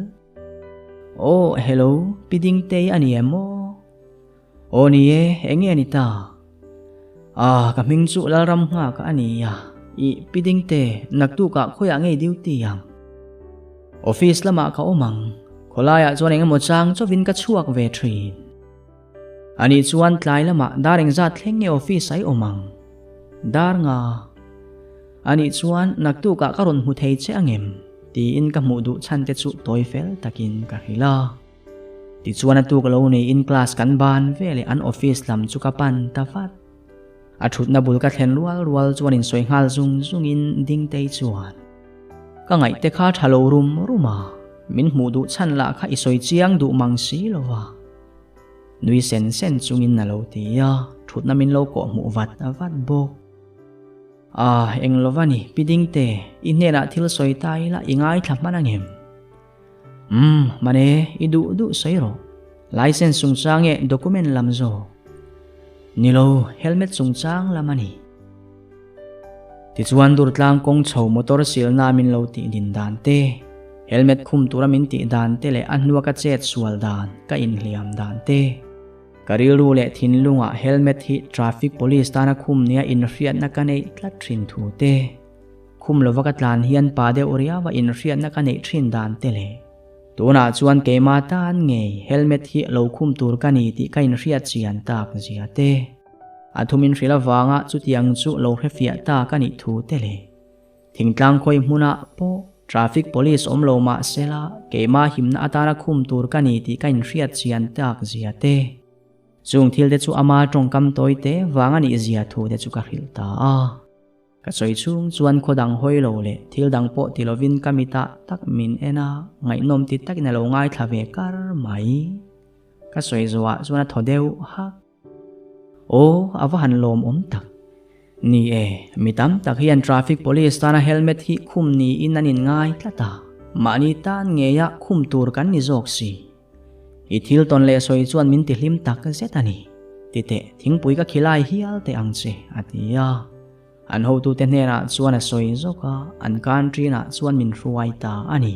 Speaker 1: Aw hello, Pi Dingtei a ni em aw? Aw ni e, eng nge a ni ta? Ah, ka hming chu Lalram nghak a ni a, i Pi Dingte, naktukah khawiah ngei duty ang? Office lamah ka awm ang, khawlaiah chuan eng emaw chang chawvin ka chhuak ve thin. Anih chuan tlai lamah dar engzat thleng nge office a i awm ang? Dar nga. Anih chuan naktukah ka rawn hmu thei che angem? Tiin ka hmuh duh chhan te chu tawi fel takin ka hrilh a. Tichuan a tuk lo neiin class kan ban veleh an office lam chu ka pan ta vat. A thutna bul ka thlen rual rual chuan insawi nghal zung zungin Dingtei chuan, Ka ngaihte kha tha lo rum rum a, min hmuh duh chhan lah kha i sawi chiang duh mang si lo va. Nui sen sen chungin a lo ti a, thutna min lo kawh hmuh vat vat bawk. Ah, eng lo va ni, Pi Dingte, i hnenah thil sawi ta ila i ngaithla hman angem? Umm, mane, i duh duh sawi rawh. License chungchang nge document lam zawk? Ni lo, helmet chungchang lam a ni. Tichuan Durtlang kawng chho motor silna min lo tih din dan te, helmet khum tura min tih dan te leh a hnua ka chet sual dan, ka inhliam dan te. Ka rilru leh thinlungah helmet hi traffic police tana khum nia inhriatna ka neih tlat thin thu te, khum lova ka tlan hian pa deuh riauva inhriatna ka neih thin dan te leh tunah chuan keimah tan ngei helmet hi lo khum tur ka ni tih ka inhriat chian tak zia te, a thumin hrilh avanga chutiang chu lo hrefiah ta ka nih thu te leh Thingtlang khawi hmunah pawh traffic police awm lo mah sela keimah himna atana khum tur ka ni tih ka inhriat chian tak zia te. Chung thil te chu ama tawngkam tawi te vang a nih zia thu te chu ka hrilh ta a. Ka sawi chhung chuan khaw dang hawi lo leh thil dang pawh ti lovin ka mitah tak min en a, ngaihnawm ti takin a lo ngaithla ve kar mai. Ka sawi zawhah chuan a thaw deuh hak. Aw, a va han lawmawm tak. Ni e, mi tam tak hian traffic police tana helmet hi khum niin an inngai tlat a, mahni tan ngeia khum tur kan ni zawk si. I thil tawn leh sawi chuan min ti hlim tak zet a ni. Titeh, thingpui ka khilai hial teh ang che, a ti a. An hotute hnenah chuan a sawi zawk a, an country-ah chuan min hruai ta a ni.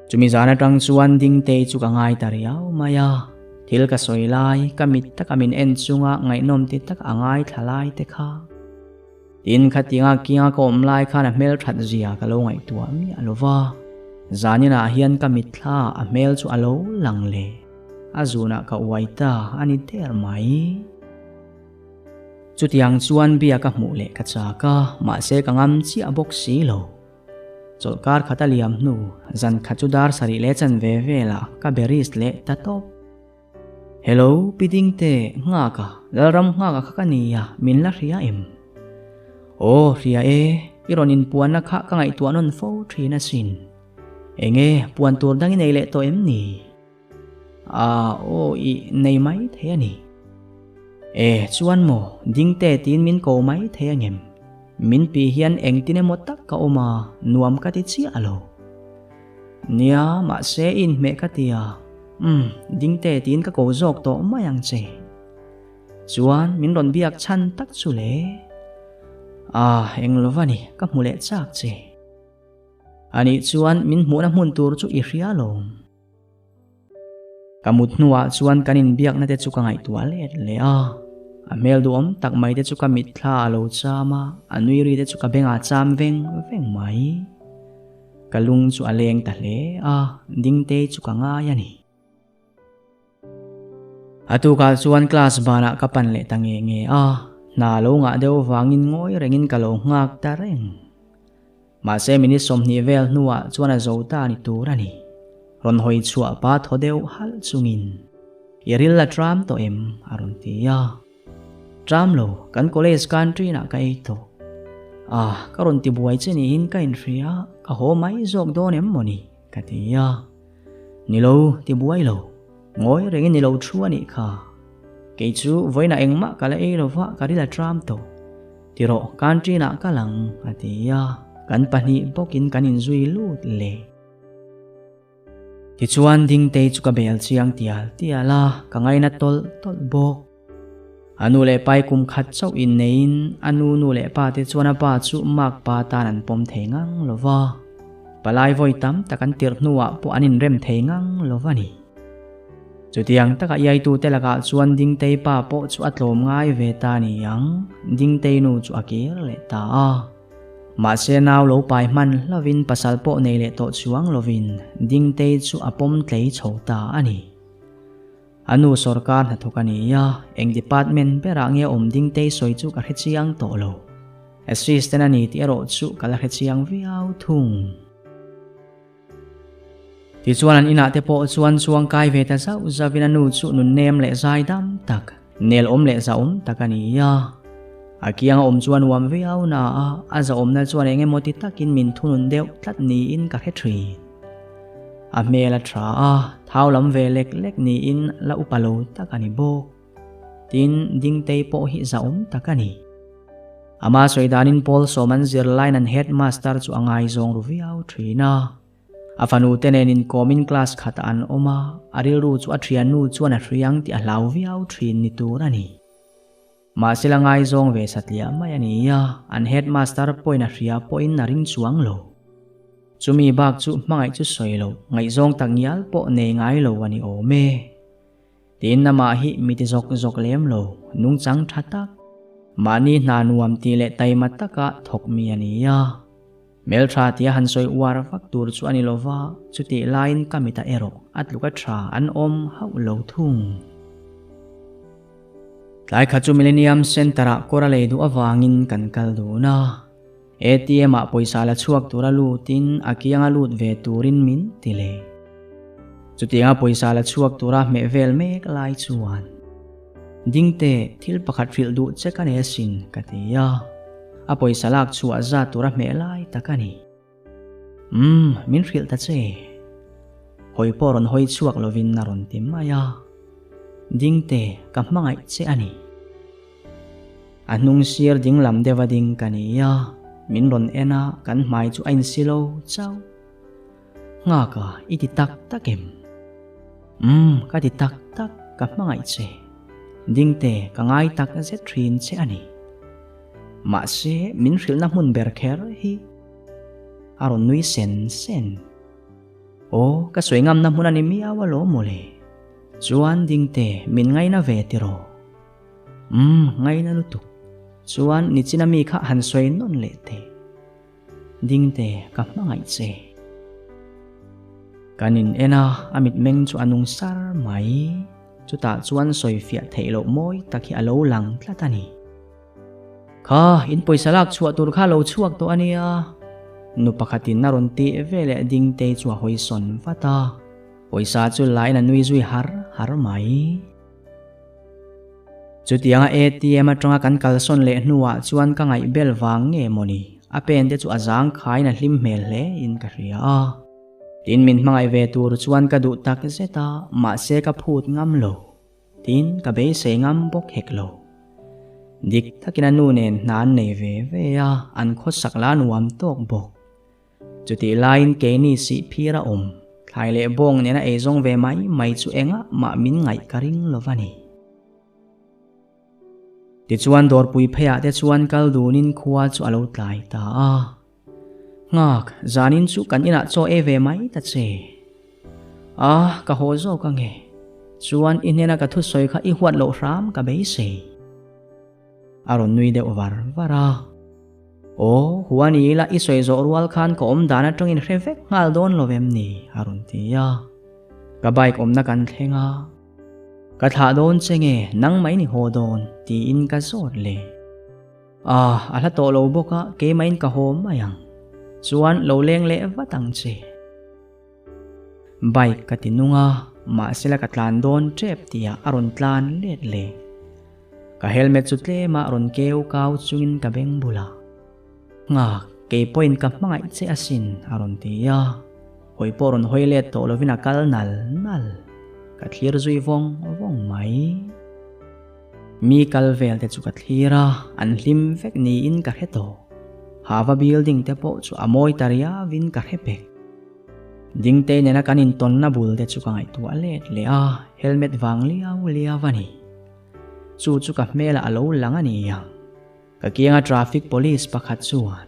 Speaker 1: Chumi zan atang chuan Dingtei chu ka ngai ta riau mai a, thil ka sawi lai, ka mit taka min en chunga ngaihnawm ti tak a ngaithla lai te kha. Tin, khatinga kinga ka awm lai khan a hmelthat zia ka lo ngaihtuah miah lo va, zaninah hian ka mitthla a hmel chu a lo lang leh, a zunah ka uai ta a ni der mai. Chutiang chuan bia ka hmuh leh ka chak a, mahse ka ngam chiah bawk si lo. Chawlhkar khat a liam hnu, zan khat chu dar sarih leh chanve velah ka be risk leh ta tawp. Hello, Pi Dingte, Nghaka, Lalram Nghaka kha ka nia, min la hria em? Aw, hria e, i rawn inpuanna kha ka ngaihtuah nawn fo thin asin. Enge, puan tur dang i nei leh tawh em ni? Ah, aw i nei mai thei a ni. E, chuan maw, Dingte tiin min ko mai thei a ngem? Min pi hian engtin emaw tak ka awm a, nuam ka ti chiah lo. Nia, mahse i inhmeh ka ti a, umm, Dingte tiin ka ko zawk tawh mai ang che. Chuan min rawn biak chhan tak chu le. Ah, eng lova ni, ka hmu leh chak che. Anih chuan min hmuhna hmun tur chu i hria lawm. Ka mut hnuah chuan kan inbiakna te chu ka ngaihtuah let leh a. A hmel duhawm tak mai te chu ka mitthla a lo cham a, a nui ri te chu ka bengah cham veng veng mai. Ka lung chu a leng ta hle a, Dingtei chu ka ngai a ni. A tukah chuan class banah ka pan leh ta nge nge a, hna lo ngah deuh vangin ngawi rengin ka lo nghak ta reng. Mahse minute 20 vel hnuah chuan a zo ta ni tur a ni. Rawn hawi chhuah pa thaw deuh halh chungin, I ril a tram tawh em? a rawn ti a. Tram lo, kan college canteen-ah ka ei tawh. Ah, ka rawn ti buai che niin ka inhria, ka haw mai zawk dawn em mawni? ka ti a. Ni lo, ti buai lo. Ngawi rengin ni lo thu a nih kha. Kei chu vawiinah engmah ka la ei lo va, ka ril a tram tawh. Ti rawh, canteen-ah ka lang, a ti a. Kan pahnih bawkin kan inzui lut leh. Tichuan Dingtei chu ka bel chiang tial tial a, ka ngaina tawlh tawlh bawk. A nu leh pai kum khat chauh inneiin a nu nu leh pa te chuan a pa chu mak pa tan an pawm thei ngang lo va. Palai vawi tam tak an tirh hnuah pawh an inrem thei ngang lo va ni. Chutiang taka iaitute lakah chuan Dingtei pa pawh chu a tlawm ngai ve ta ni ang, Dingtei nu chu a kir leh ta a. Mahse nau lo pai hman hlovin pasal pawh nei leh tawh chuang lovin Dingtei chu a pawm tlei chho ta a ni. A nu sawrkar hnathawk a ni a, eng department berah nge awm Dingtei sawi chu ka hre chiang tawh lo. Assistant a ni tih erawh chu ka la hre chiang viau thung. Tichuan an inah te pawh chuan chuang kai ve ta zauh zauhin a nu chu nunnem leh zai dam tak, nel awm leh zahawm tak a ni a. A kianga awm chuan uam viau na a, a zahawmna chuan eng emaw ti takin min thunun deuh tlat niin ka hre thin. A hmel a tha a, thau lam ve lek lek niin la upa lo tak a ni bawk. Tin, Dingtei pawh hi zahawm tak a ni. Ama sawi danin Paul sawm an zir laiin an headmaster chu a ngaizawng ru viau thin a. A fanu te nen inkawmin class khatah an awm a, a rilru chu a thiannu chuan a hriang tih a hlau viau thin ni tur a ni. Mahsela ngaizawng ve satliah mai a ni a, an headmaster pawhin a hria pawhin a ring chuang lo. Chumi bak chu hmangaih chu sawi loh, ngaihzawng tak ngial pawh nei ngai lo a ni awm e. Tin amah hi mi ti zawk zawk lem lo, nungchang tha tak, mahni hna nuam tih leh taima taka thawk mi a ni a. Hmeltha tia han sawi uar vak tur chu a ni lo va, chutih laiin ka mita erawh a tluka tha an awm hauh lo thung. Tlai khat chu Millennium Centre-ah kawr a lei duh avangin kan kal dun a. ATM-ah pawisa la chhuak tura lutin a kianga lut ve turin min ti leh. Chutianga pawisa la chhuak tura hmeh vel mek lai chuan, Dingte, thil pakhat hrilh duh che ka nei asin, ka ti a. A pawisa lak chhuah zat tura hmeh lai tak a ni. Umm, min hrilh ta che. Hawi pawh rawn hawi chhuak lovin a rawn ti mai a. Dingte, ka hmangaih che a ni. A hnung sir ding lam deuh a ding ka ni a, min rawn en a, kan hmai chu a insi lo chauh. Nghaka, i ti tak tak em? Umm, ka ti tak tak, ka hmangaih che. Dingte, ka ngai tak zet thin che a ni. Mahse, min hrilhna hmun ber kher hi a rawn nui sen sen. Aw, ka sawi ngamna hmun a ni miau alawm mawle. Chuan Dingte, min ngaina ve tiraw? Umm, ngaina lutuk. Chuan nichina mi kha han sawi nawn leh teh. Dingte, ka hmangaih che. Kan in en a, a mitmeng chu a nung sar mai. Chutah chuan sawi fiah theih loh mawi tak hi a lo lang tlat a ni. Kha, in pawisa lak chhuah tur kha lo chhuak tawh a nia. Nu pakhatin a rawn tih veleh Dingtei chu a hawi sawn vat a. Pawisa chu lain a nui zui har har mai. Chutianga ATM atanga kan kalsawn leh hnuah chuan ka ngaih bel vang nge mawni, a pen te chu a zang khaiin a hlim hmel hle in ka hria a. Tin min hmangaih ve tur chuan ka duh tak zet a, mahse ka phut ngam lo. Tin ka beisei ngam bawk hek lo. Dik takin a nu nen hna an nei ve ve a, an khawsak la nuam tawk bawk. Chutih laiin keini sih phir a awm, thlai leh bawng nena eizawng ve mai mai chu engah mah min ngaih ka ring lo va ni. Tichuan dawrpui pheiah te chuan kal dunin khua chu a lo tlai ta a. Nghak, zanin chu kan inah chaw ei ve mai ta che. A, ka haw zawk ange. Chuan i hnena ka thusawi kha i huat loh hram ka beisei. A rawn nui deuh var var a. Aw, huan i ila i sawi zawh rual khan ka awm dan atangin hre vek nghal dawn lo em ni? a rawn ti a. Ka bike awmna kan thleng a. Ka thlah dawn che nge nang mai ni haw dawn? tiin ka zawt leh. A, a hla tawh lo bawk a, keimahin ka haw mai ang. Chuan lo leng leh vat ang che. Bike ka ti nung a, mahsela ka tlan dawn tep tihah a rawn tlan let leh. Ka helmet chu tlemah rawn keu kau chungin ka beng bulah, Nghak, kei pawhin ka hmangaih che asin, a rawn ti a. Hawi pawh rawn hawi let tawh lovin a kal nal nal. Ka thlir zui vawng vawng mai. Mi kal vel te chu ka thlir a, an hlim vek niin ka hre tawh. Hava building te pawh chu a mawi ta riauin ka hre pek. Dingtei nena kan intawnna bul te chu ka ngaihtuah let leh a, helmet vang liau liau a ni. Chu chu ka hmelah a lo lang a ni ang. Ka kianga traffic police pakhat chuan,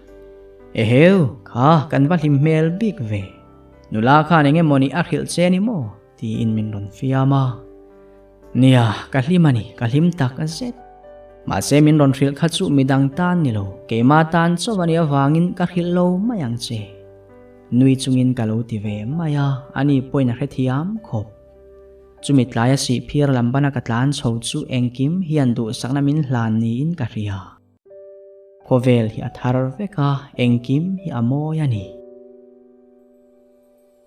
Speaker 1: Eheu, kha kan va hlim hmel bik ve. Nula khan eng emawni a hrilh che ni maw? tiin min rawn fiam a. Nia, ka hlim a ni, ka hlim tak zet. Mahse min rawn hrilh kha chu midang tan ni lo, keimah tan chauh a nih avangin ka hrilh lo mai ang che. Nui chungin ka lo ti ve mai a, ani pawhin a hrethiam khawp. Chumi tlaia sihphir lam bana ka tlan chho chu engkim hian duhsakna min hlan niin ka hria. Khawvel hi a thar vek a, engkim hi a mawi a ni.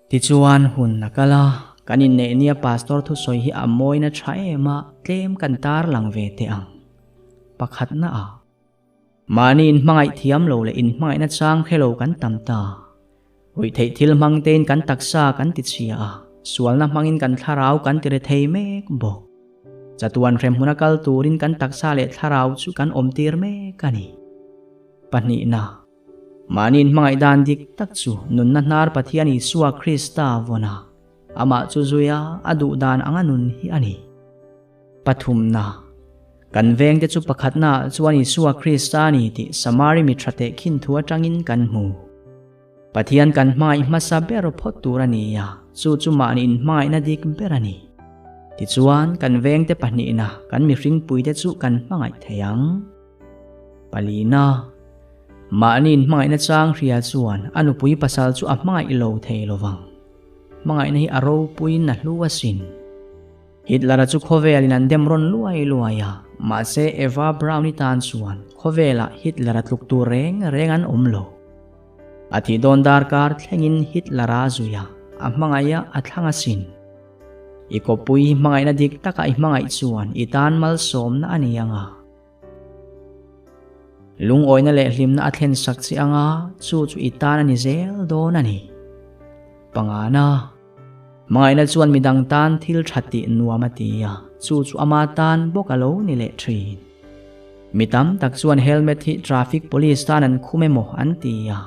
Speaker 1: Tichuan hun a kal a, kan inneih nia pastor thusawi hi a mawina tha em a, tlem kan tarlang ve teh ang. Pakhatna ah. Mahni inhmangaih thiam lo leh inhmangaihna chang hre lo kan tam ta. Ruihtheih thil hmang tein kan taksa kan ti chhia a, sualna hmangin kan thlarau kan ti re thei mek bawk. Chatuan hremhmuna kal turin kan taksa leh thlarau chu kan awmtir mek a ni. Pahnihna. Mahni inhmangaih dan dik tak chu nunna hnar Pathian Isua Krista vawn a, amah chu zui a, a duh dan anga nun hi a ni. Pathumna. Kan vengte chu pakhatnaah chuan Isua Krista a ni tih Samari mi tha tehkhin thu atangin kan hmu. Pathian kan hmangaih hmasa ber phawt tur a ni a, chu chu mahni inhmangaihna dik ber a ni. Tichuan, kan vengte pahnihna kan mihringpuite chu kan hmangaih thei ang. Palina, Mahni inhmangaihna chang hria chuan a nupui pasal chu a hmangaih lo thei lo vang. Hmangaihna hi a ropuiin a hlu asin. Hitler-a chu khawvelin an dem rawn luai luai a, mahse Eva Braun-i tan chuan khawvelah Hitler-a tluk tur reng reng an awm lo. A thih dawn darkar thlengin Hitler-a a zui a, a hmangaih a, a thlang asin. I kawppui hi hmangaihna dik taka i hmangaih chuan i tan malsawmna a ni ang a. Lungawina leh hlimna a thlen sak che ang a, chu chu i tan a ni zel dawn a ni. Pangana. Hmangaihna chuan midang tan thil tha tih nuam a ti a, chu chu ama tan bawk a lo ni leh thin. Mi tam tak chuan helmet hi traffic police tan an khum emaw an ti a.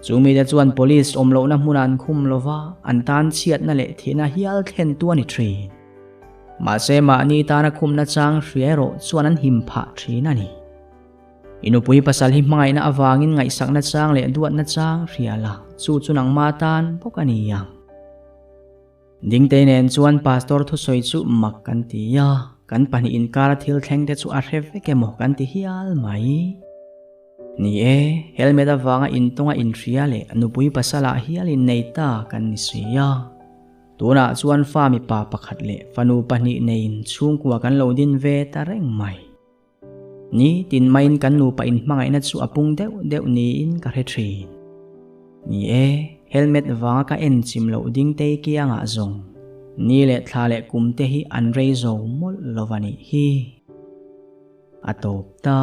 Speaker 1: Chu mite chuan police awm lohna hmunah an khum lo va, an tan chhiatna leh thihna hial thlentu a ni thin. Mahse mahni tana khumna chang hria erawh chuan an him phah thin a ni. I nupui pasal hi hmangaihna avangin ngaihsakna chang leh duatna chang hria la, chu chu nangma tan bawk a ni ang. Dingtei nen chuan pastor thusawi chu mak kan ti a, kan pahnih inkara thil thleng te chu a hre vek emaw kan ti hial mai. Ni e, helmet avanga intawnga inhria leh nupui pasalah hial innei ta kan ni si a. Tunah chuan fa mipa pakhat leh fanu pahnih neiin chhungkua kan lo din ve ta reng mai. Ni tin maiin kan nupa inhmangaihna chu a pung deuh deuh niin ka hre thin. Ni e, helmet vanga ka en chim loh ding tei kiangah zawng ni leh thla leh kum te hi an rei zo mawlh lo a nih hi. A tawp ta.